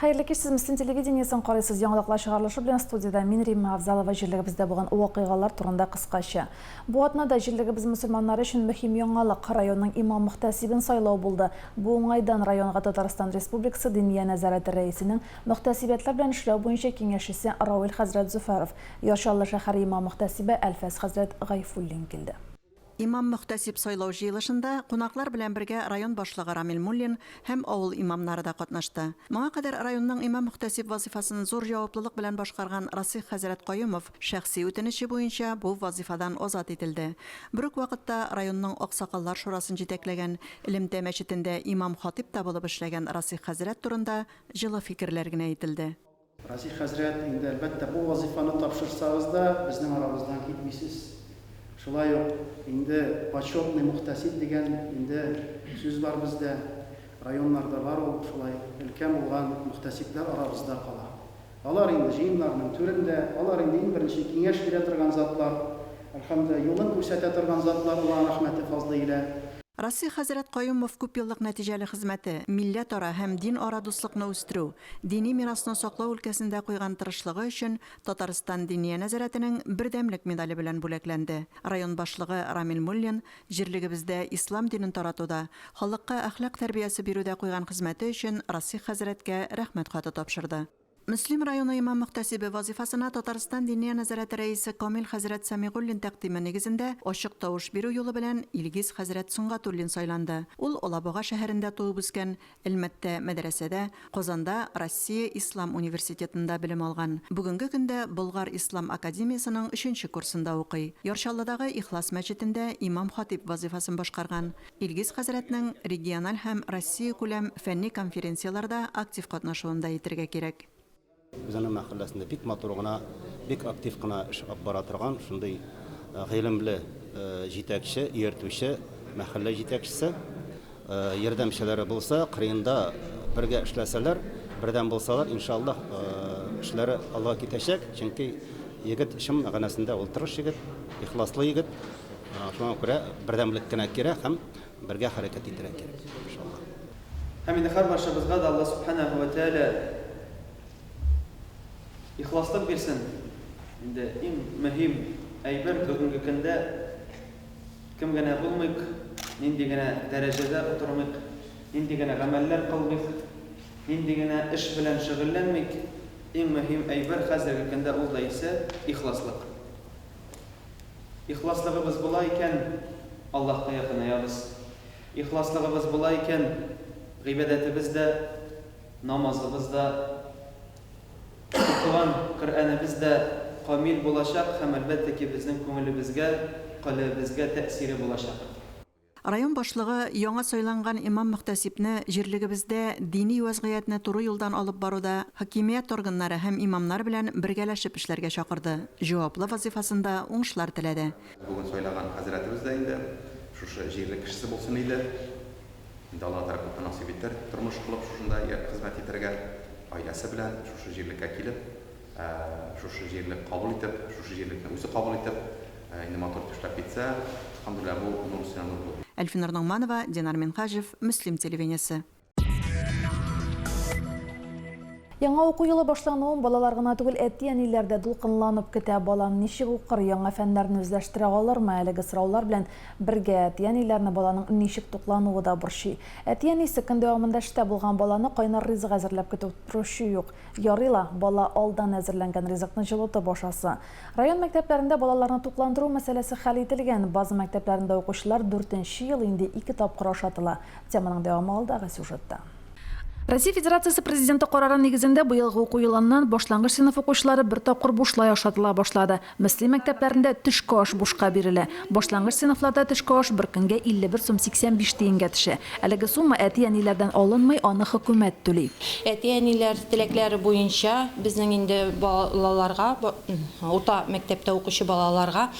Хәерле кич, сез Мөслим телевидениесен карыйсыз. Яңалыклар чыгарылышы белән студиядә мин Римма Авзалова җирлегебездә булган вакыйгалар турында кыскача. Бу атнада җирлегебез мөселманнары өчен мөһим яңалык, районның имам-мөхтәсибен сайлау булды. Бу уңайдан районга Татарстан Республикасы Диния нәзарәте рәисенең мөхтәсибәтләр белән эшләү буенча киңәшчесе Равил хәзрәт Зөфәров, Яр Чаллы шәһәре имам-мөхтәсибе Әлфәс хәзрәт Гайфуллин килде. Имам-мөхтәсиб сайлау җыелышында кунаклар белән бергә район башлыгы Рамил Муллин һәм авыл имамнары да катнашты. Моңа кадәр районның имам-мөхтәсиб вазыйфасын зур җаваплылык белән башкарган Расыйх хәзрәт Каюмов шәхси үтенече буенча бу вазыйфадан азат ителде. Бер үк вакытта районның Аксакаллар шурасын җитәкләгән, Элемтә мәчетендә имам-хатыйб та булып эшләгән Расыйх хәзрәт турында җылы фикерләр генә әйтелде. Разих хәзрәт, инде, әлбәттә, бу вазыйфаны тапшырсагыз да, безнең арабыздан китмисез. Шулай ук инде почетный мөхтәсиб дигән инде сүз бар бездә. Районнарда бар ул, шулай өлкән булган мөхтәсибләр арабызда кала. Алар инде җыеннарның түрендә, алар инде иң беренче киңәш бирә торган затлар, әлхәмдүлилләһ, юлын күрсәтә торган затлар, Аллаһның рәхмәте, фазлы илә. Расих хәзрәт Каюмов күпьеллык нәтиҗәле хезмәте, милләтара һәм дин-ара дуслыкны үстерү, дини мирасны саклау өлкәсендә куйган тырышлыгы өчен Татарстан Диния нәзарәтенең Бердәмлек медале белән бүләкләнде. Район башлыгы Рамил Муллин җирлегебездә ислам динен таратуда, халыкка әхлак тәрбиясе бирүдә куйган хезмәте өчен Расих хәзрәткә Рәхмәт хаты тапшырды. Мөслим районы имам-мөхтәсибе вазыйфасына Татарстан Диния нәзарәте рәисе Камил хәзрәт Сәмигуллин тәкъдиме нигезендә ачык тавыш бирү юлы белән Илгиз хәзрәт Сөнгатуллин сайланды. Ул Алабуга шәһәрендә туып үскән, Әлмәттә мәдрәсәдә, Казанда Россия ислам университетында белем алган. Бүгенге көндә Болгар ислам академиясенең өченче курсында укый. Яр Чаллыдагы Ихлас мәчетендә имам-хатыйб вазыйфасын башкарган. Илгиз хәзрәтнең региональ һәм Россиякүләм фәнни конференцияләрдә актив катнашуын да әйтергә кирәк. Үзенең мәхәлләсендә бик матур гына, бик актив кына эш алып бара торган шундый гыйлемле җитәкче, ияртүче, мәхәллә җитәкчесе. Ярдәмчеләре булса, кырыенда бергә эшләсәләр, бердәм булсалар, иншаллаһ, эшләре алга китәчәк. Чөнки егет чын мәгънәсендә ул тырыш егет, ихласлы егет. Шуңа күрә бердәмлек кенә кирәк һәм бергә хәрәкәт итәргә кирәк, иншаллаһ. Һәм инде һәрбарчабызга да Алла Сүбхәнәһү вә Тәгалә ихласлык бирсен. Инде иң мөһим әйбер бүгенге көндә кем генә булмыйк, нинди генә дәрәҗәдә утырмыйк, нинди генә гамәлләр кылмыйк, нинди генә эш белән шөгыльләнмик, иң мөһим әйбер хәзерге көндә ул да исә ихласлык. Ихласлыгыбыз була икән, Аллаһка якынаябыз. Ихласлыгыбыз була икән, гыйбадәтебез дә, намазыбыз да, укыган Коръәнебез дә камил булачак һәм, әлбәттә ки, безнең күңелебезгә, калебебезгә тәэсире булачак. Район башлыгы яңа сайланган имам-мөхтәсибне җирлегебездә дини вәзгыятьне туры юлдан алып баруда хакимият органнары һәм имамнар белән бергәләшеп эшләргә чакырды, җаваплы вазыйфасында уңышлар теләде. Бүген сайлаган хәзрәтебез дә инде шушы җирлек кешесе булсын иде. Инде Аллаһы Тәгалә күпме насыйп итәр, тормыш кылып шушында хезмәт итәргә, гаиләсе белән шушы җирлеккә килеп, Шушы җирлек кабул итеп, шушы җирлекне үзе кабул итеп, инде матур итеп эшләп китсә, әлхәмдүлилләһ, бу нур өстенә нур булыр. Әлфинур Ногманова, Динар Минһаҗев, Мөслим телевидениесе. Яңа уку елы башлануын балалар гына түгел, әти-әниләр дә дулкынланып көтә. Балам ничек укыр, яңа фәннәрне үзләштерә алырмы? Әлеге сораулар белән бергә әти-әниләрне баланың ничек туклануы да борчый. Әти-әнисе көн дәвамында эштә булган баланы кайнар ризык әзерләп көтеп торучы юк. Ярый ла, бала алдан әзерләнгән ризыкны җылытып ашаса. Район мәктәпләрендә балаларны тукландыру мәсьәләсе хәл ителгән. База мәктәпләрендә укучылар дүртенче ел инде ике тапкыр ашатыла. Теманың дәвамы алдагы сюжетта. Россия Федерациясе Президенты карары нигезендә быелгы уку елыннан башлангыч сыйныф укучылары бер тапкыр бушлай ашатыла башлады. Мөслим мәктәпләрендә төшке аш бушка бирелә. Башлангыч сыйныфларда төшке аш бер көнгә 51 сум 85 тиенгә төшә. Әлеге сумма әти-әниләрдән алынмый, аны хөкүмәт түли. Әти-әниләр теләкләре буенча безнең инде балаларга, урта мәктәптә укучы балаларга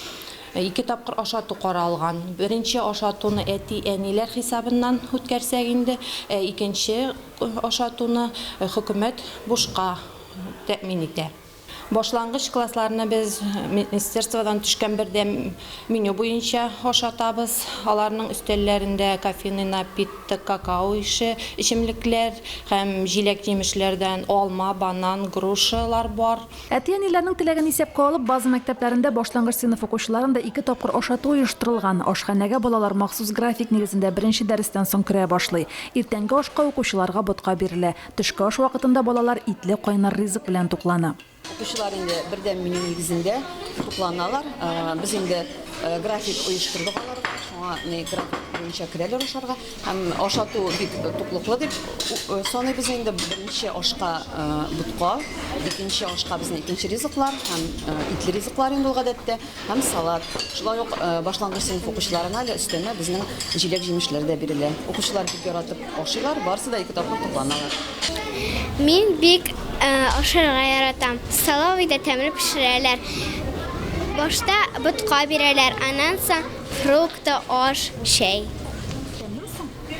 ике тапкыр ашату каралган. Беренче ашатуны әти-әниләр хисабыннан үткәрсәк инде, ә икенче ашатуны хөкүмәт бушка тәэмин итә. Башлангыч классларны без министерстводан төшкән бердәм меню буенча ашатабыз. Аларның өстәлләрендә кофейный напиток, какао ише эчемлекләр һәм җиләк-җимешләрдән алма, банан, грушалар бар. Әти-әниләрнең теләген исәпкә алып, база мәктәпләрендә башлангыч сыйныф укучыларын да ике тапкыр ашату оештырылган. Ашханәгә балалар махсус график нигезендә беренче дәрестән соң керә башлый. Иртәнге ашка укучыларга ботка бирелә. Төшке аш вакытында балалар итле кайнар ризык белән туклана. Укучылар инде бердәм меню нигезендә тукланалар. Без инде график оештырдык аларга, шуңа ни график буенча керәләр ашарга. Һәм ашату бик туклыклы дип саныйбыз инде. Беренче ашка ботка, икенче ашка безнең икенче ризыклар һәм итле ризыклар инде ул гадәттә. Һәм салат. Шулай ук башлангыч сыйныф укучыларына әле өстәмә безнең җиләк-җимешләр дә бирелә. Укучылар бик яратып ашыйлар, барысы да ике тапкыр тукланалар. Мин бик ашарга яратам. Столовыйда тәмле пешерәләр. Башта ботка бирәләр, аннан соң фрукты, аш, чәй.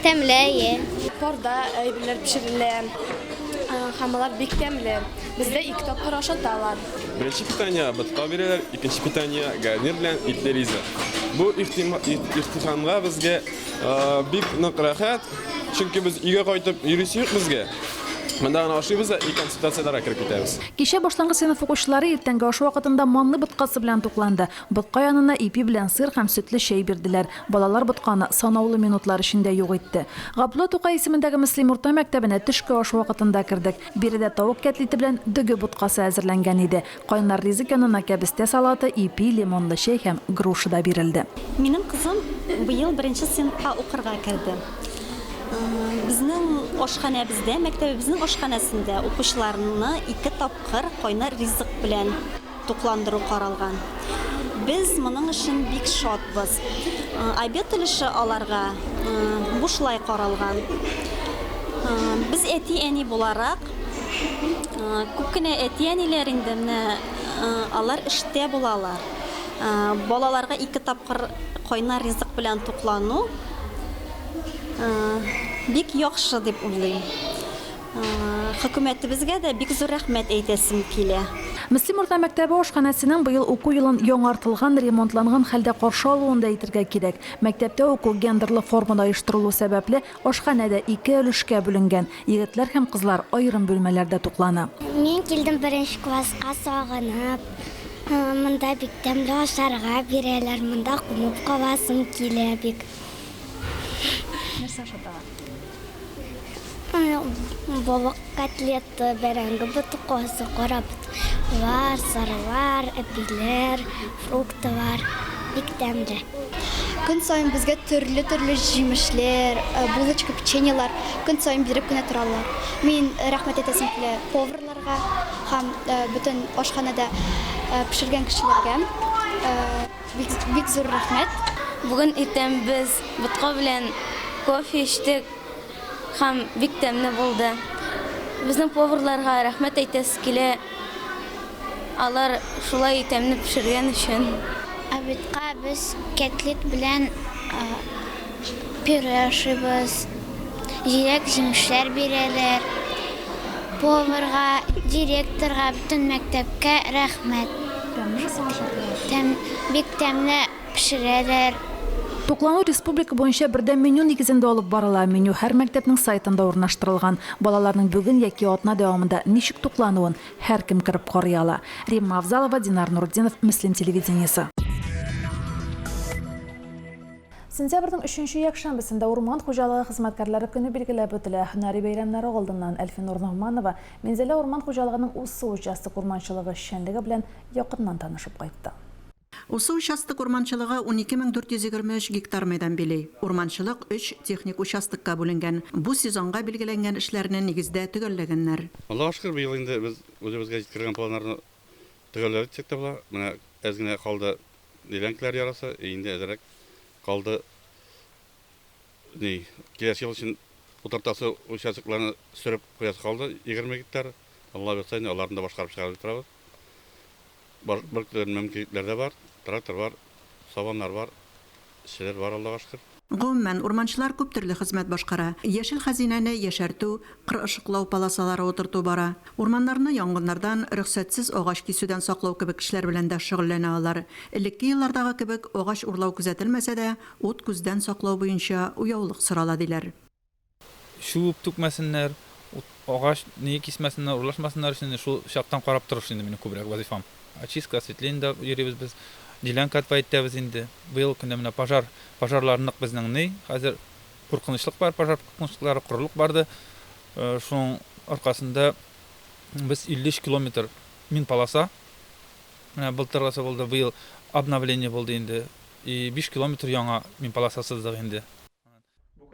Тәмле, әйе. Парда әйберләр пешерелә һәм алар бик тәмле. Бездә ике тапкыр ашаталар. Беренче питание ботка бирәләр, икенче питание гарнир белән итле ризык. Бу ихтиханга безгә бик нык рәхәт, чөнки без өйгә кайтып йөрисе юк безгә. Монда гына ашыйбыз да и консультацияләргә кереп китәбез. Кичә башлангыч сыйныф укучылары иртәнге аш вакытында манный боткасы белән тукланды. Ботка янына ипи белән сыр һәм сөтле чәй бирделәр. Балалар ботканы санаулы минутлар эчендә юк итте. Габдулла Тукай исемендәге Мөслим урта мәктәбенә төшке аш вакытында кердек. Биредә тавык кәтлите белән дөге боткасы әзерләнгән иде. Кайнар ризык янына кәбестә салаты, ипи, лимонлы чәй һәм груша да бирелде. Минем кызым быел беренче сыйныфка укырга керде. Безнең ашханәбездә, мәктәбебезнең ашханәсендә укучыларны ике тапкыр кайнар ризык белән тукландыру каралган. Без моның өчен бик шатбыз. Обед өлеше аларга бушлай каралган. Без әти-әни буларак, күп кенә әти-әниләр инде менә алар эштә булалар. Балаларга ике тапкыр кайнар ризык белән туклану бик яхшы дип уйлыйм. Хөкүмәтебезгә дә бик зур рәхмәт әйтәсем килә. Мөслим урта мәктәбе ашханәсенең быел уку елын яңартылган, ремонтланган хәлдә каршы алуын да әйтергә кирәк. Мәктәптә уку гендерлы формада оештырылу сәбәпле, ашханә дә ике өлешкә бүленгән, егетләр һәм кызлар аерым бүлмәләрдә туклана. Мин килдем беренче класска сагынып. Монда бик тәмле ашарга бирәләр, монда кунып каласым килә бик. Нәрсә ашаталар? Балык котлеты, бәрәңге боткасы, кара боткалар, сырлар, әпиләр, фруктылар. Бик тәмле. Көн саен безгә төрле-төрле җимешләр, булочка, печеньелар көн саен биреп кенә торалар. Мин рәхмәт әйтәсем килә поварларга һәм бөтен ашханәдә пешергән кешеләргә. Бик, бик зур рәхмәт. Бүген иртән без ботка белән кофе эчтек һәм бик тәмле булды. Безнең поварларга рәхмәт әйтәсе килә, алар шулай тәмле пешергән өчен. Обедка без кәтлит белән пюре ашыйбыз, җиләк-җимешләр бирәләр. Поварга, директорга, бөтен мәктәпкә рәхмәт. Тәмлеме соң ашатулар? Тәм, бик тәмле пешерәләр. Туклану республика буенча бердәм меню нигезендә алып барыла. Меню һәр мәктәпнең сайтында урнаштырылган. Балаларның бүген яки атна дәвамында ничек туклануын һәркем кереп карый ала. Римма Авзалова, Динар Нуртдинов, Мөслим телевидениесе. Сентябрьнең өченче якшәмбесендә урман хуҗалыгы хезмәткәрләре көне билгеләп үтелә. Һөнәри бәйрәмнәре алдыннан Әлфинур Ногманова Минзәлә урман хуҗалыгының Усы участок урманчылыгы эшчәнлеге белән якыннан танышып кайтты. Усы участок урманчылыгы 12423 гектар мәйдан били. Урманчылык өч техник участокка бүленгән. Бу сезонга билгеләнгән эшләрне нигездә төгәлләгәннәр. Аллага шөкер, быел инде без үзебезгә җиткергән планнарны төгәлләдек дисәк тә була. Менә әз генә калды Делянкалар ярасы, инде әзрәк калды. Ни, киләсе ел өчен утыртасы участокларны сөреп куясы калды, 20 гектар. Алла боерса, инде аларны да башкарып чыгарып торабыз. Бар, бер мөмкинлекләр дә бар, трактор бар, сабаннар бар, эшчеләр бар, Аллага шөкер. Гомумән, урманчылар күп төрле хезмәт башкара. Яшел хәзинәне яшәртү, кыр ышыклау полосалары утырту бара. Урманнарны янгыннардан, рөхсәтсез агач кисүдән саклау кебек эшләр белән дә шөгыльләнә алар. Элекке еллардагы кебек агач урлау күзәтелмәсә дә, ут-күздән саклау буенча уяулык сорала, диләр. Чүп түкмәсеннәр, агач ни кисмәсеннәр, урлашмасыннар өчен шул чактан карап торыш инде минем күбрәк вазифам. Очистка, осветление дә йөрибез без, делянка отводить итәбез инде. Быел көндә менә пожар, пожарлар нык безнең ни, хәзер куркынычлык бар, пожар куркынычлыклары, корылык барды. Шуның аркасында без 53 километр мин полоса, менә былтыр булды, быел обновление булды инде, и 5 километр яңа мин полоса сыздык инде.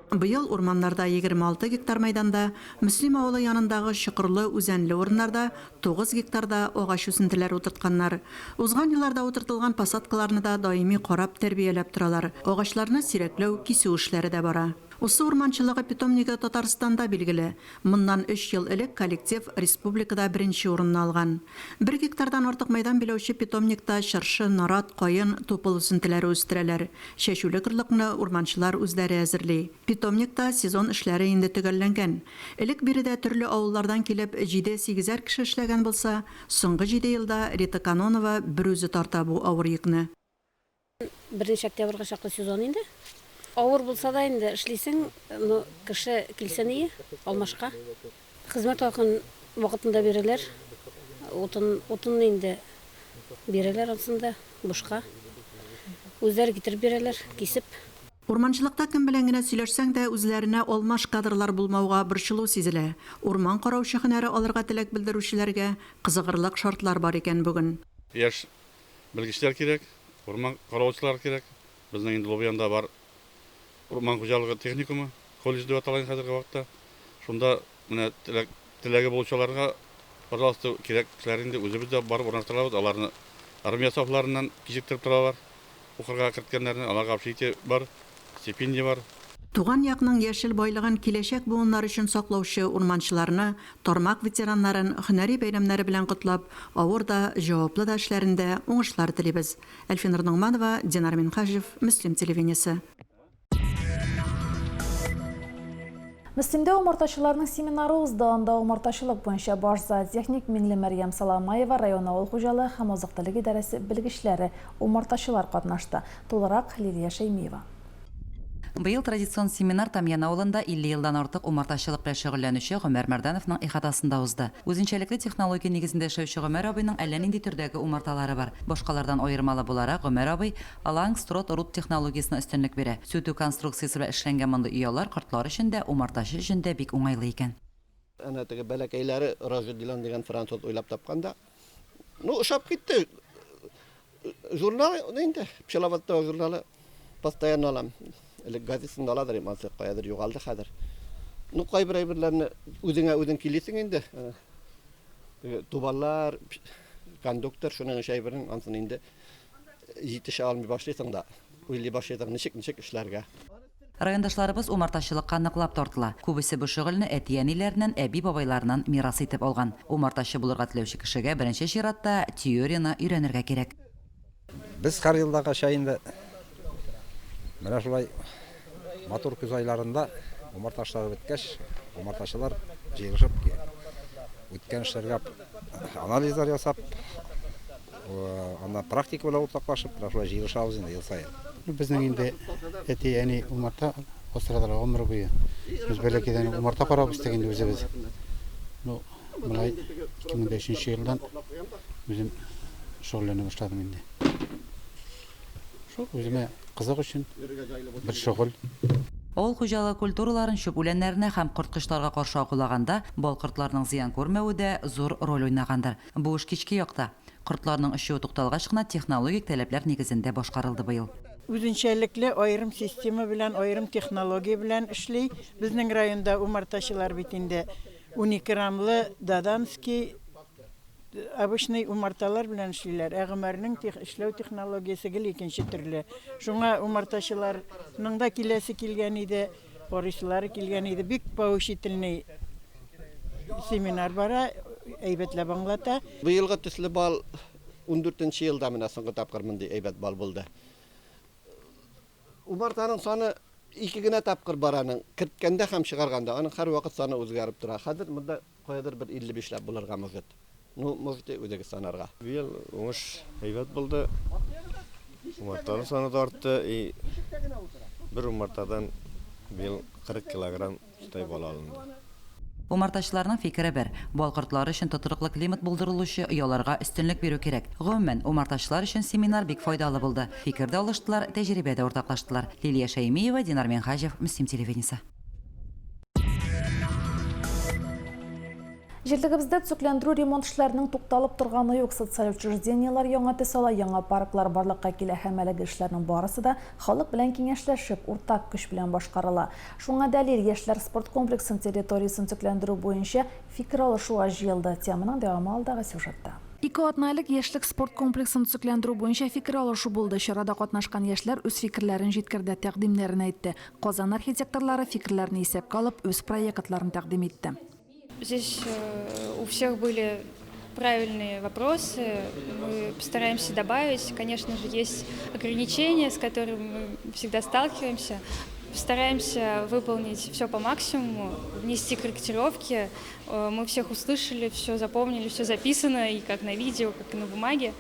Быел урманнарда 26 гектар мәйданда, Мөслим авылы янындагы чокырлы, үзәнле урыннарда 9 гектарда агач үсентеләре утыртканнар. Узган елларда утыртылган посадкаларны да даими карап, тәрбияләп торалар. Агачларны сирәкләү, кисү эшләре дә бара. Усы урманчылыгы питомнигы Татарстанда билгеле. Моннан өч ел элек коллектив республикада беренче урынны алган. Бер гектардан артык мәйдан биләүче питомникта чыршы, нарат, каен, тупыл үсентеләре үстерәләр. Чәчүлек орлыкны урманчылар үзләре әзерли. Питомникта сезон эшләре инде төгәлләнгән. Элек биредә төрле авыллардан килеп җиде-сигезәр кеше эшләгән булса, соңгы җиде елда Рита Канонова берүзе тарта бу авыр йөкне. Беренче октябрьгә чаклы сезон инде. Авыр булса да инде эшлисең, ну, кеше килсен ие, алмашка. Хезмәт хакын вакытында бирәләр. Утын, утынны инде бирәләр ансын да, бушка. Үзләре китереп бирәләр, кисеп. Урманчылыкта кем белән генә сөйләшсәң дә, үзләренә алмаш кадрлар булмауга борчылу сизелә. Урман караучы һөнәре алырга теләк белдерүчеләргә кызыгырлык шартлар бар икән бүген. Яшь Белгечләр кирәк, урман каравылчылар кирәк. Безнең инде Лубянда бар урман хуҗалыгы техникумы, колледж дип атала инде хәзерге вакытта. Шунда менә теләк, теләге булучыларга, пожалуйста, кирәк кешеләр инде үзебез дә барып урнаштырабыз. Аларны армия сафларыннан кичектереп торалар. Укырга керткәннәрне, аларга общежитие бар, стипендия бар. Туган якның яшел байлыгын киләчәк буыннар өчен саклаучы урманчыларны, тармак ветераннарын һөнәри бәйрәмнәре белән котлап, авыр да, җаваплы да эшләрендә уңышлар телибез. Әлфинур Ногманова, Динар Минһаҗев, Мөслим телевидениесе. Мөслимдә умартачыларның семинары узды. Анда умартачылык буенча баш зоотехник Миңлемәрьям Саламаева, район авыл хуҗалыгы һәм азык-төлек идарәсе белгечләре, умартачылар катнашты. Тулырак Лилия Шәймиева. Быел традицион семинар Тамьян авылында 50 елдан артык умартачылык белән шөгыльләнүче Гомәр Мәрдановның ихатасында узды. Үзенчәлекле технология нигезендә эшләүче Гомәр абыйның әллә нинди төрдәге умарталары бар. Башкалардан аермалы буларак, Гомәр абый Лангстрот рут технологиясенә өстенлек бирә. Сүтү конструкциясе белән эшләнгән мондый оялар кортлар өчен дә, умартачы өчен дә бик уңайлы икән. Әнә теге бәләкәйләре Рожер Дилан дигән француз уйлап тапкан да. Ну, ошап китте. Журнал инде, Пчеловодство журналы постоянно алам. Элек газетасын да аладыр идем, анысы каядыр югалды хәзер. Ну, кайбер әйберләрне үзеңә үзең килисең инде. Теге тубаллар, кондуктор, шуның ише әйбернең ансын инде җитешә алмый башлыйсың да, уйлый башлыйсың, ничек, ничек эшләргә. Райондашларыбыз умартачылыкка ныклап тартыла. Күбесе бу шөгыльне әти-әниләреннән, әби-бабайларыннан мирас итеп алган. Умартачы булырга теләүче кешегә беренче чиратта теорияне өйрәнергә кирәк. Без һәр елдагыча инде менә шулай матур көз айларында умарта эшләре беткәч, умартачылар җыелышып үткән эшләргә анализлар ясап, Аннан практика белән уртаклашып, менә шулай җыелышабыз инде ел саен. Безнең инде әти-әни умарта асрадылар гомер буе. Без бәләкәйдән үк умарта карап үстек инде үзебез. Ну, болай 2003 елдан үзем шөгыльләнә башладым инде. Шул үземә кызык өчен бер шөгыль. Авыл хуҗалыгы культураларын чүп үләннәренә һәм корткычларга каршы агулаганда бал кортларының зыян күрмәве дә зур роль уйнагандыр. Бу эш кичке якта, кортларның очуы тукталгач кына технологик таләпләр нигезендә башкарылды быел. Үзенчәлекле аерым система белән, аерым технология белән эшли. Безнең районда умартачылар бит инде 12 рамлы Даданский обычный умарталар белән эшлиләр. Ә Гомәрнең эшләү технологиясе гел икенче төрле. Шуңа умартачыларның да киләсе килгән иде. Карыйсылары килгән иде. Бик поучительный семинар бара, әйбәтләп аңлата. Быелгы төсле бал ундүртенче елда менә соңгы тапкыр мондый әйбәт бал булды. Умартаның саны Ике генә тапкыр бар аның, керткәндә һәм чыгарганда. Аның һәрвакыт саны үзгәреп тора. Хәзер монда каядыр бер 55 ләп булырга может. Ну, можете үзегез санарга. Быел уңыш әйбәт булды. Умартаның саны да артты. И бер умартадан быел 40 килограмм Шутай бал алынды. Умартачыларның фикере бер, бал кортлары өчен тотрыклы климат булдырылучы ояларга өстенлек бирү кирәк. Гомумән, умартачылар өчен семинар бик файдалы булды. Фикер дә алыштылар, тәҗрибә дә уртаклаштылар. Лилия Шәймиева, Динар Минһаҗев, Мөслим телевидениесе. Җирлегебездә төзекләндерү-ремонт эшләренең тукталып торганы юк. Социаль учреждениеләр яңа төс ала, яңа парклар барлыкка килә һәм әлеге эшләрнең барысы да халык белән киңәшләшеп, уртак көч белән башкарыла. Шуңа дәлил, яшьләр спорт комплексын территориясен төзекләндерү буенча фикер алышуга җыелды. Теманың дәвамы алдагы сюжетта. Ике атна элек Яшьлек спорт комплексын төзекләндерү буенча фикер алышу булды. Чарада катнашкан яшьләр үз фикерләрен җиткерде, тәкъдимнәрен әйтте. Казан архитекторлары фикерләрне исәпкә алып, үз проектларын тәкъдим итте. Здесь у всех были правильные вопросы, мы постараемся добавить. Конечно же, есть ограничения, с которыми мы всегда сталкиваемся. Постараемся выполнить все по максимуму, внести корректировки. Мы всех услышали, все запомнили, все записано, и как на видео, как и на бумаге.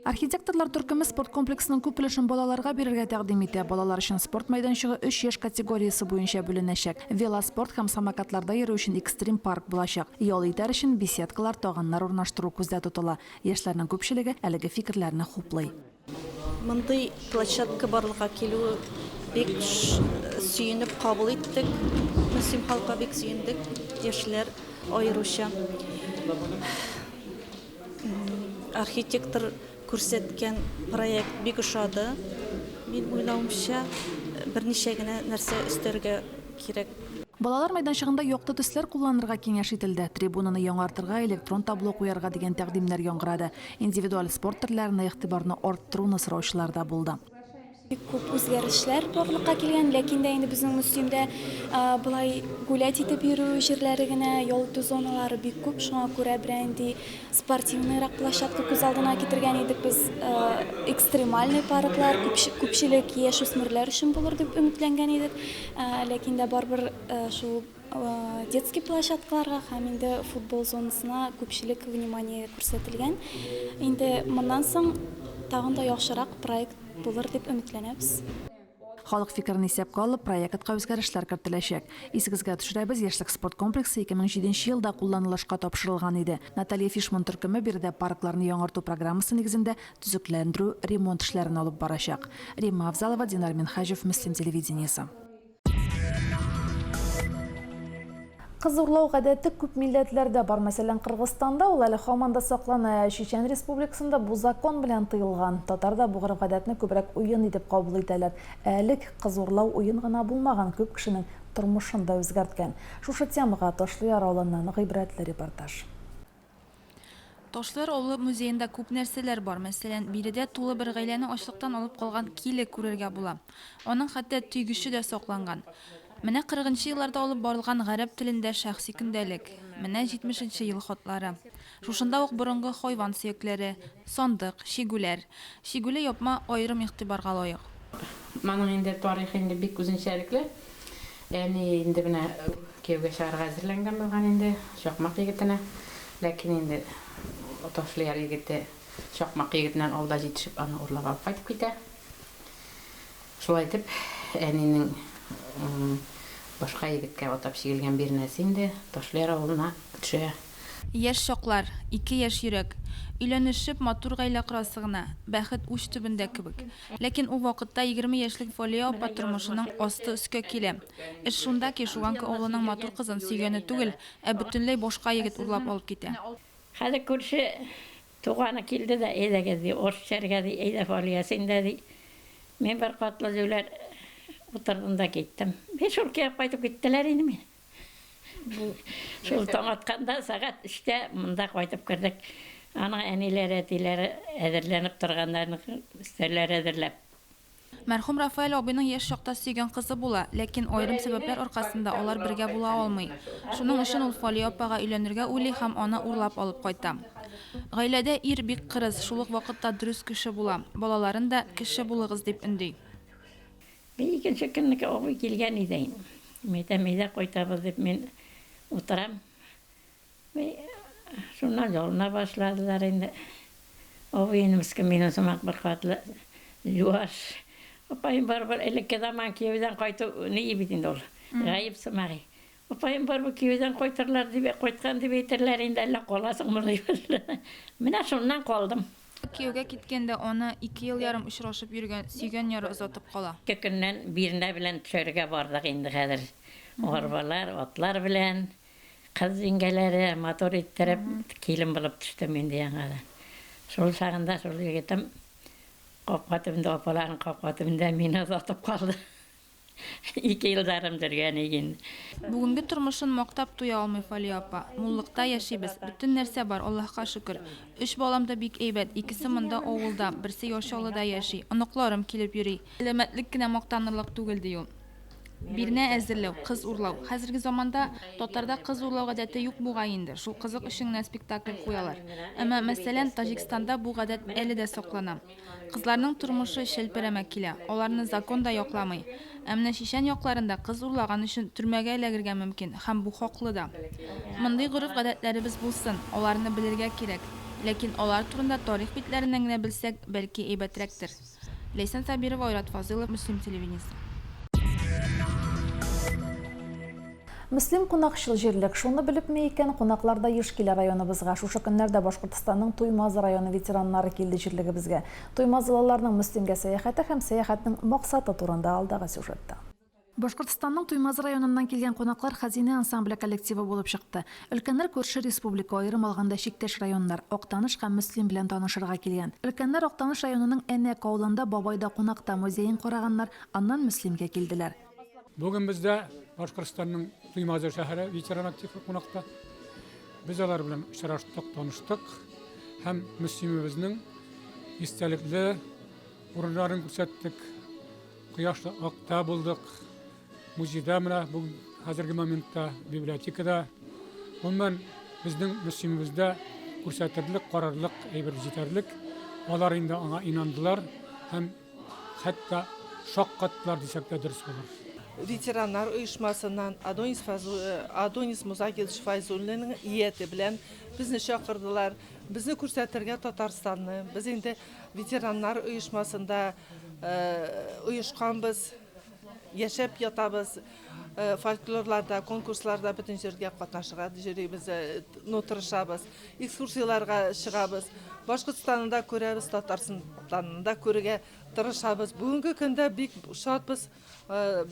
Архитекторлар төркеме спорт комплексының күп өлешен балаларга бирергә тәкъдим итә. Балалар өчен спорт мәйданчыгы өч яшь категориясе буенча бүленәчәк. Велоспорт һәм самокатларда йөрү өчен экстрим парк булачак. Ял итәр өчен беседкалар, таганнар урнаштыру күздә тотыла. Яшьләрнең күпчелеге әлеге фикерләрне хуплый. Мондый площадка барлыкка килүе бик сөенеп кабул иттек. Мөслим халкы бик сөендек, яшьләр аеруча. Архитектор күрсәткән проект бик ошады. Мин уйлавымча, берничә генә нәрсә өстәргә кирәк. Балалар мәйданчыгында якты төсләр кулланырга киңәш ителде. Трибунаны яңартырга, электрон табло куярга дигән тәкъдимнәр яңгырады. Индивидуаль спорт төрләренә игътибарны арттыруны сораучылар да булды. Бик күп үзгәрешләр барлыкка килгән, ләкин дә инде безнең Мөслимдә болай гулять итеп йөрү җирләре генә, ял итү зоналары бик күп, шуңа күрә берәр нинди спортивныйрак площадка күз алдына китергән идек без. Экстремальный парклар күпчелек яшүсмерләр өчен булыр дип өметләнгән идек, ләкин дә барыбер шул Детский площадкаларга һәм инде футбол зонасына күпчелек внимание күрсәтелгән. Инде моннан соң тагын да яхшырак проект булыр дип өметләнәбез. Халык фикерен исәпкә алып, проектка үзгәрешләр кертеләчәк. Исегезгә төшерәбез, Яшьлек спорт комплексы 2007 елда кулланылышка тапшырылган иде. Наталья Фишман төркеме биредә паркларны яңарту программасы нигезендә төзекләндерү, ремонт эшләрен алып барачак. Римма Авзалова, Динар Минһаҗев, Мөслим телевидениесе. Кыз урлау гадәте күп милләтләрдә бар. Мәсәлән, Кыргызстанда ул әле һаман да саклана, ә Чечен Республикасында бу закон белән тыелган. Татарда бу гореф-гадәтне күбрәк уен итеп кабул итәләр. Ә элек кыз урлау уен гына булмаган, күп кешенең тормышын да үзгәрткән. Шушы темага Ташлыяр авылыннан гыйбрәтле репортаж. Ташлыяр авылы музеенда күп нәрсәләр бар. Мәсәлән, биредә тулы бер гаиләне ачлыктан алып калган киле күрергә була. Аның хәтта төйгече дә сакланган. Менә кырыгынчы елларда алып барылган гарәп телендә шәхси көндәлек. Менә җитмешенче ел хатлары. Шушында ук борынгы хайван сөякләре, сандык, чигүләр. Чигүле япма аерым игътибарга лаек. Моның инде тарихы инде бик үзенчәлекле. Әни инде менә кияүгә чыгарга әзерләнгән булган инде Чакмак егетенә. Ләкин инде Ташлыяр егете Чакмак егетеннән алда җитешеп аны урлап алып кайтып китә. Шулай итеп, әнинең башка егеткә атап чигелгән бирнәсе инде Ташлыяр авылына төшә. Яшь чаклар, ике яшь йөрәк. Өйләнешеп, матур гаилә корасы гына, бәхет уч төбендә кебек. Ләкин ул вакытта 20 яшьлек Фалия апа тормышының асты өскә килә. Эш шунда ки, Шуганка авылының матур кызын сөйгәне түгел, ә бөтенләй башка егет урлап алып китә. Хәзер күрше туганы килде дә, әйдәгез, ди, аш эчәргә, ди, әйдә, Фалия, син дә, ди. Мин беркатлы җүләр утырдым да киттем. Мин шул килеп кайтып киттеләр инде мин. Шул таң атканда сәгать өчтә монда кайтып кердек. Аның әниләре, әтиләре әзерләнеп торганнар, өстәлләр әзерләп. Мәрхүм Рафаэль абыйның яшь чакта сөйгән кызы була, ләкин аерым сәбәпләр аркасында алар бергә була алмый. Шуның өчен ул Фалия апага өйләнергә уйлый һәм аны урлап алып кайта. Гаиләдә ир бик кырыс, шул ук вакытта дөрес кеше була. Балаларын да, кеше булыгыз, дип өнди. Икенче көнне абый килгән иде. Мин әйтәм, әйдә кайтабыз дип мин утырам. Шуннан ялына башладылар инде. Абый инде мескен минем сымак беркатлы юаш. Апаем барыбер элекке заман кияүдән кайту ни бит инде ул. Гаеп сымак. Апаем барыбер кияүдән кайтырлар дип, кайткан дип әйтерләр инде, әллә каласыңмы дип. Менә шуннан калдым. Кияүгә киткәндә аны ике ел ярым очрашып йөргән сөйгән яры озатып кала. Ике көннән бирнә белән төшәргә бардык инде хәзер. Арбалар, атлар белән. Кыз җиңгәләре матур иттереп килен булып төштем инде яңадан. Шул чагында шул егетем капка төбендә, апаларның капка төбендә мине озатып калды. Ике ел ярым йөргән идек инде. Бүгенге тормышын мактап туя алмый Фалия апа. Муллыкта яшибез, бөтен нәрсә бар, Аллаһка шөкер. Өч балам да бик әйбәт, икесе монда авылда, берсе Яр Чаллыда яши. Оныкларым килеп йөри. Сәламәтлек кенә мактанырлык түгел, ди ул. Бирнә әзерләү, кыз урлау. Хәзерге заманда татарда кыз урлау гадәте юк бугай инде, шул кызык өчен генә спектакль куялар. Әмма, мәсәлән, Таҗикстанда бу гадәт әле дә саклана. Кызларның тормышы челпәрәмә килә, аларны закон да якламый. Ә менә Чичән якларында кыз урлаган өчен төрмәгә эләгергә мөмкин һәм бу хаклы да. Мондый гореф-гадәтләребез булсын, аларны белергә кирәк. Ләкин алар турында тарих битләреннән генә белсәк, бәлки, әйбәтрәктер. Ләйсән Сабирова, Айрат Фазылов, Мөслим телевидениесе. Мөслим кунакчыл җирлек. Шуны белепме икән, кунаклар да еш килә районыбызга. Шушы көннәрдә Башкортстанның Туймазы районы ветераннары килде җирлегебезгә. Туймазылыларның Мөслимгә сәяхәте һәм сәяхәтнең максаты турында алдагы сюжетта. Башкортстанның Туймазы районыннан килгән кунаклар Хәзинә ансамбле коллективы булып чыкты. Өлкәннәр күрше республика, аерым алганда чиктәш районнар, Актаныш һәм Мөслим белән танышырга килгән. Өлкәннәр Актаныш районының Әнәк авылында Бабайда кунакта музеен караганнар, аннан Мөслимгә килделәр. Бүген бездә Башкортстанның Туймазы шәһәре ветеран активы кунакта. Без алар белән очраштык, таныштык һәм Мөслимебезнең истәлекле урыннарын күрсәттек. Кояшлы акта булдык. Музейда менә бүген хәзерге моментта, библиотекада. Гомумән, безнең Мөслимебездә күрсәтерлек, карарлык әйбер җитәрлек. Алар инде аңа инандылар һәм хәтта шаккаттылар дисәк тә дөрес булыр. Ветераннар оешмасыннан Адонис Адонис Музагилович Файзуллинның ияте белән безне чакырдылар. Безне күрсәтергә Татарстанны. Без инде ветераннар оешмасында оешканбыз, яшәп ятабыз. Фольклорларда, конкурсларда бөтен җиргә катнашырга йөрибез, ну, тырышабыз. Экскурсияләргә чыгабыз. Башкортстанны да күрәбез, Татарстанны да күрергә тырышабыз. Бүгенге көндә бик шатбыз.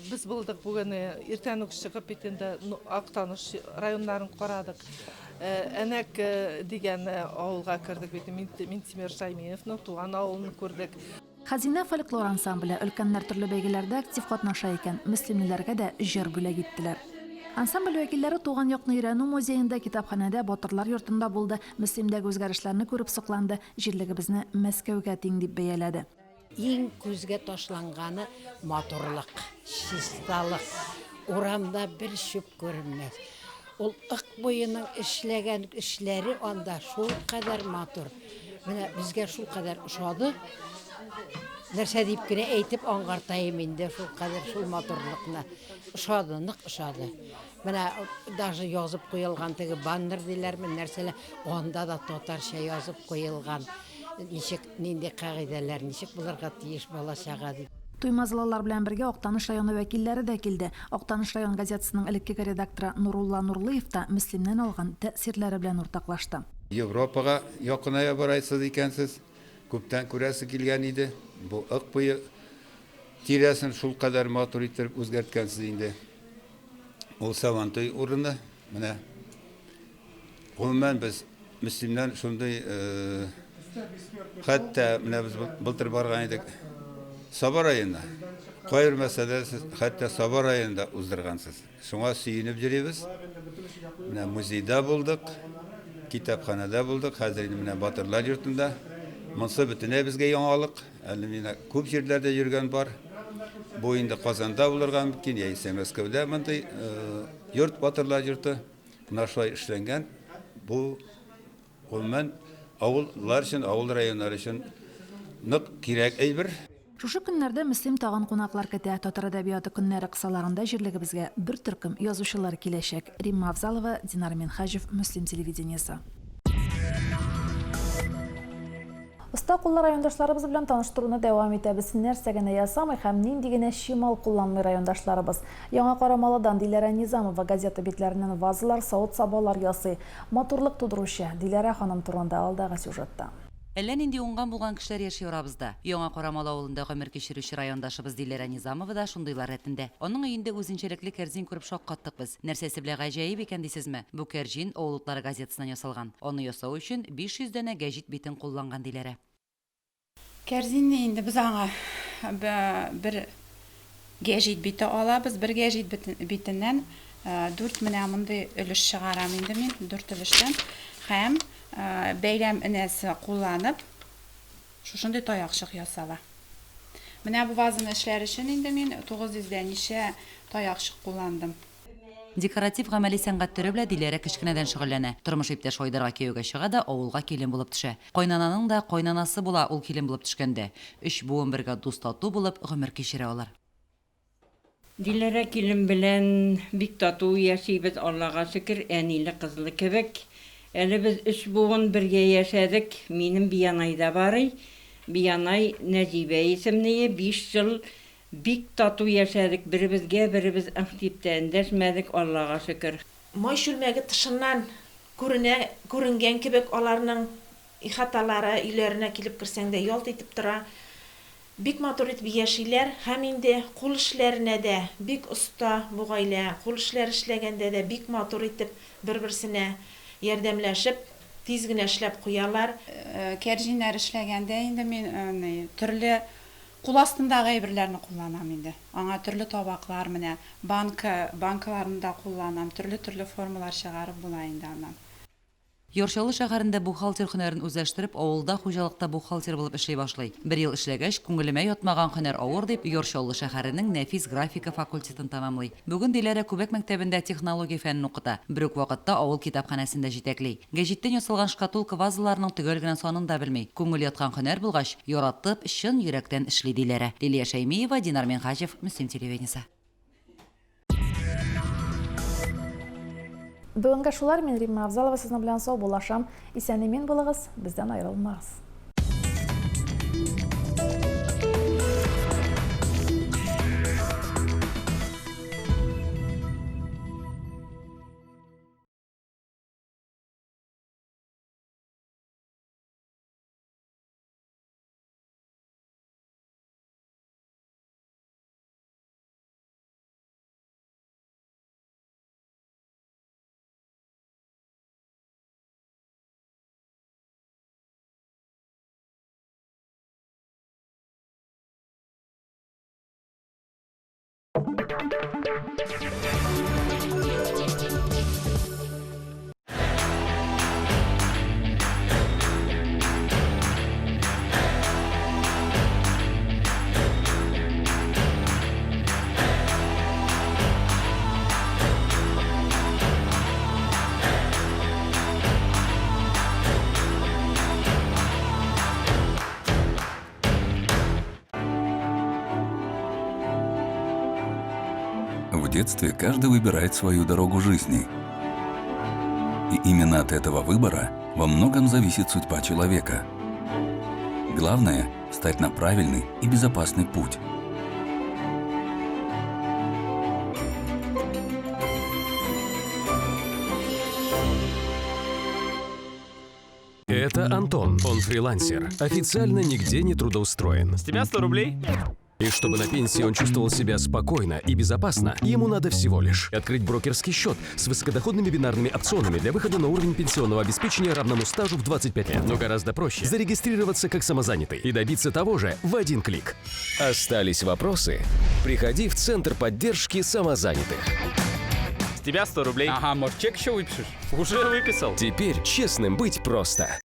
Без булдык бүген иртән үк чыгып бит инде Актаныш районнарын карадык. Әнәк дигән авылга кердек бит, Минтимер Шаймиевның туган авылын күрдек. Хәзинә фольклор ансамбле өлкәннәр төрле бәйгеләрдә актив катнаша икән, мөслимлеләргә дә җыр бүләк иттеләр. Ансамбль вәкилләре туган якны өйрәнү музеенда, китапханәдә, Батырлар йортында булды, Мөслимдәге үзгәрешләрне күреп сокланды, җирлегебезне Мәскәүгә тиң дип бәяләде. Иң күзгә ташланганы матурлык, чисталык. Урамда бер чүп күренмәс. Ул Ык буеның эшләгән эшләре анда шулкадәр матур. Менә безгә шулкадәр ошады. Нәрсә дип кенә әйтеп аңгартаем инде шулкадәр шул матурлыкны. Ошады, нык ошады. Менә даже язып куелган теге баннер диләрме, нәрсәләр, анда да татарча язып куелган. Ничек, нинди кагыйдәләр, ничек булырга тиеш бала-чага дип. Туймазылылар белән бергә Актаныш районы вәкилләре дә килде. Актаныш район газетасының элеккеге редакторы Нурулла Нурлыев та Мөслимнән алган тәэсирләре белән уртаклашты. Европага якыная барасыз икәнсез. Күптән күрәсе килгән иде. Бу Ык буе тирәсен шулкадәр матур иттереп үзгәрткәнсез инде. Ул Сабантуй урыны. Менә гомумән без Мөслимнән шундый хәтта менә без былтыр барган идек Саба районына. Кайбер мәсьәләләр сез хәтта Саба районында уздыргансыз. Шуңа сөенеп йөрибез. Менә музейда булдык, китапханәдә булдык, хәзер инде менә Батырлар йортында. Монсы бөтенләй безгә яңалык. Әле менә күп җирләрдә йөргән бар. Бу инде Казанда булырга мөмкин, яисә Мәскәүдә мондый йорт, Батырлар йорты. Менә шулай эшләнгән. Бу гомумән авыллар өчен, авыл районнары өчен нык кирәк әйбер. Шушы көннәрдә Мөслим тагын кунаклар көтә. Татар әдәбияты көннәре кысаларында җирлегебезгә бер төркем язучылар киләчәк. Римма Афзалова, Динар Минһаҗев, Мөслим телевидениесе. Оста куллы райондашларыбыз белән таныштыруны дәвам итәбез. Нәрсә генә ясамый һәм нинди генә чимал кулланмый райондашларыбыз. Яңа Карамалыдан Диләрә Низамова газета битләреннән вазалар, савыт-сабалар ясый. Матурлык тудыручы Диләрә ханым турында алдагы сюжетта. Әллә нинди уңган-булган кешеләр яши арабызда. Яңа Карамалы авылында гомер кичерүче райондашыбыз Диләрә Низамова да шундыйлар рәтендә. Аның өендә үзенчәлекле кәрзин күреп шаккаттык без. Нәрсәсе белән гаҗәеп икән дисезме? Бу кәрҗин Авыл утлары газетасыннан ясалган. Аны ясау өчен 500 данә гәҗит битен кулланган Диләрә. Кәрзинне инде без аңа бер гәҗит бите алабыз. Бер гәҗит битеннән дүрт менә мондый өлеш чыгарам инде мин, дүрт өлештән. Һәм бәйләм энәсе кулланып, шушындый таякчык ясала. Менә бу вазаны эшләр өчен инде мин 900 дә ничә таякчык кулландым. Декоратив-гамәли сәнгать төре белән Диләрә кечкенәдән шөгыльләнә. Тормыш иптәше Айдарга кияүгә чыга да авылга килен булып төшә. Кайнананың да кайнанасы була ул килен булып төшкәндә. Өч буын бергә дус-тату булып гомер кичерә алар. Диләрә килен белән бик тату яшибез, Аллага шөкер, әниле-кызлы кебек. Әле без өч буын бергә яшәдек. Минем бианай да барый. Бианай Нәҗибә исемлее, биш ел Бик тату яшәдек, беребезгә беребез ыһ дип тә эндәшмәдек, Аллага шөкер. Май чүлмәге тышыннан күренә, күренгән кебек аларның ихаталары, өйләренә килеп керсәң дә ялт итеп тора. Бик матур итеп яшиләр һәм инде кул эшләренә дә бик оста бу гаилә. Кул эшләре эшләгәндә дә бик матур итеп бер-берсенә ярдәмләшеп, тиз генә эшләп куялар. Кәрҗиннәр эшләгәндә инде мин төрле Кул астындагы әйберләрне кулланам инде. Аңа төрле табаклар, менә банка, банкаларны да кулланам, төрле-төрле формалар чыгарып була инде аннан. Яр Чаллы шәһәрендә бухгалтер һөнәрен үзләштереп, авылда хуҗалыкта бухгалтер булып эшли башлый. Бер ел эшләгәч, күңелемә ятмаган һөнәр авыр дип, Яр Чаллы шәһәренең нәфис графика факультетын тәмамлый. Бүген Диләрә Күбәк мәктәбендә технология фәнен укыта, бер үк вакытта авыл китапханәсен дә җитәкли. Гәҗиттән ясалган шкатулка-вазаларның төгәл генә санын да белми. Күңел яткан һөнәр булгач, яратып, чын йөрәктән эшли, Диләрә. Лилия Шәймиева, Динар Минһаҗев, Мөслим телевидениесе. Бүгенгә шулар, мин Римма Авзалова сезнең белән саубуллашам. Исән-имин булыгыз, бездән аерылмагыз. В детстве каждый выбирает свою дорогу жизни. И именно от этого выбора во многом зависит судьба человека. Главное – стать на правильный и безопасный путь. Это Антон. Он фрилансер. Официально нигде не трудоустроен. С тебя 100 рублей? И чтобы на пенсии он чувствовал себя спокойно и безопасно, ему надо всего лишь открыть брокерский счет с высокодоходными бинарными опционами для выхода на уровень пенсионного обеспечения, равному стажу в 25 лет. Но гораздо проще зарегистрироваться как самозанятый и добиться того же в один клик. Остались вопросы? Приходи в Центр поддержки самозанятых. С тебя 100 рублей. Ага, может, чек еще выпишешь? Уже выписал. Теперь честным быть просто.